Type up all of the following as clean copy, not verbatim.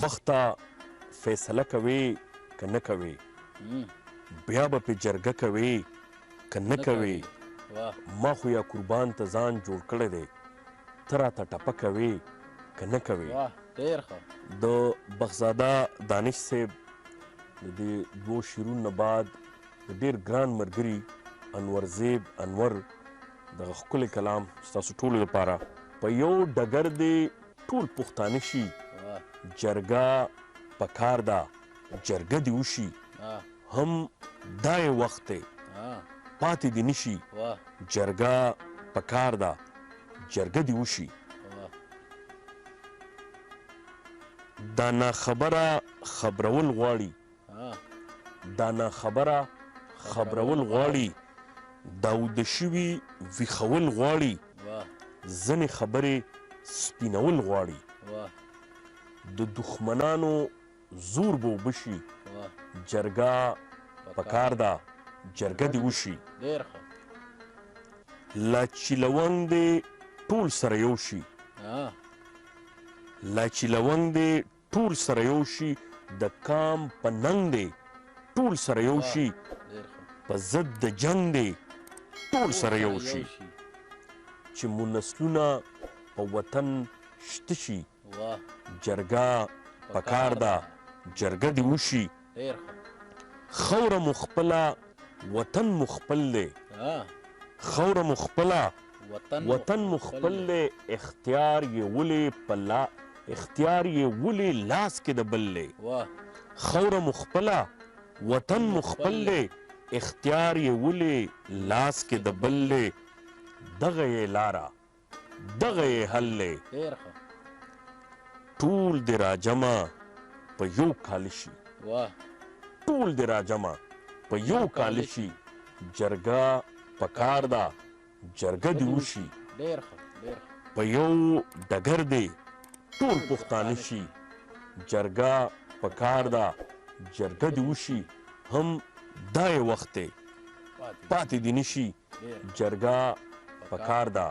وخته فیصله کوې که نه کوې، بیا به پې جرګه کوې که نه کوې. ما خو یا قربان ته ځان جوړ کړی دی، ته راته ټپه کوې که نه کوې. د بخزاده دانش صاحب د دې دوو شعرونو نه بعد د ډېر ګران ملګري انور زیب انور دغه ښکلی کلام ستاسو ټولو لپاره. په یو ډګر دې ټول پښتانه شي، جرګه پکار ده جرګه دې وشي، هم دا یې وخت دی پاتې دې نشي، جرګه پکار ده جرګه دې وشي. دا ناخبره خبرول غواړي، دا ناخبره خبرول غواړي، دا وده شوي ویښول غواړي، ځینې خبرې سپینول غواړي، د دښمنانو زور به اوبه شي، جرګه پکار ده جرګه دې وشي. لا چې لونګ دې ټول سره یو شي، لا چې لونګ دې ټول سره یو شي، د کام په ننګ دې ټول سره یو شي، په ضد د جنګ دې ټول سره یو شي، چې مو نسلونه په وطن شته شي، جرګه پکار ده جرګه دې وشي. خاوره مو خپله وطن مو خپل دی، خاوره مو خپله وطن مو خپل دی، اختیار یې ولې په لا اختیار یې ولې لاس کې د بل دی، خاوره مو خپله وطن مو خپل دی، اختیار یې ولې لاس کې د بل دی، دغه یې لاره دغه یې حل دی، ټول دې راجمع په یو کاله شي، ټول دې راجمع په یو کاله شي، جرګه پکار ده جرګه دې وشي، په یو ډګر دې ټول پښتانه شي، جرګه پکار ده جرګه دې وشي، هم دا یې وخت دی پاتې دې نشي، جرګه پکار ده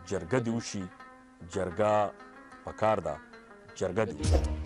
جرګه دې وشي، جرګه پکار ده جرګه دې وشي.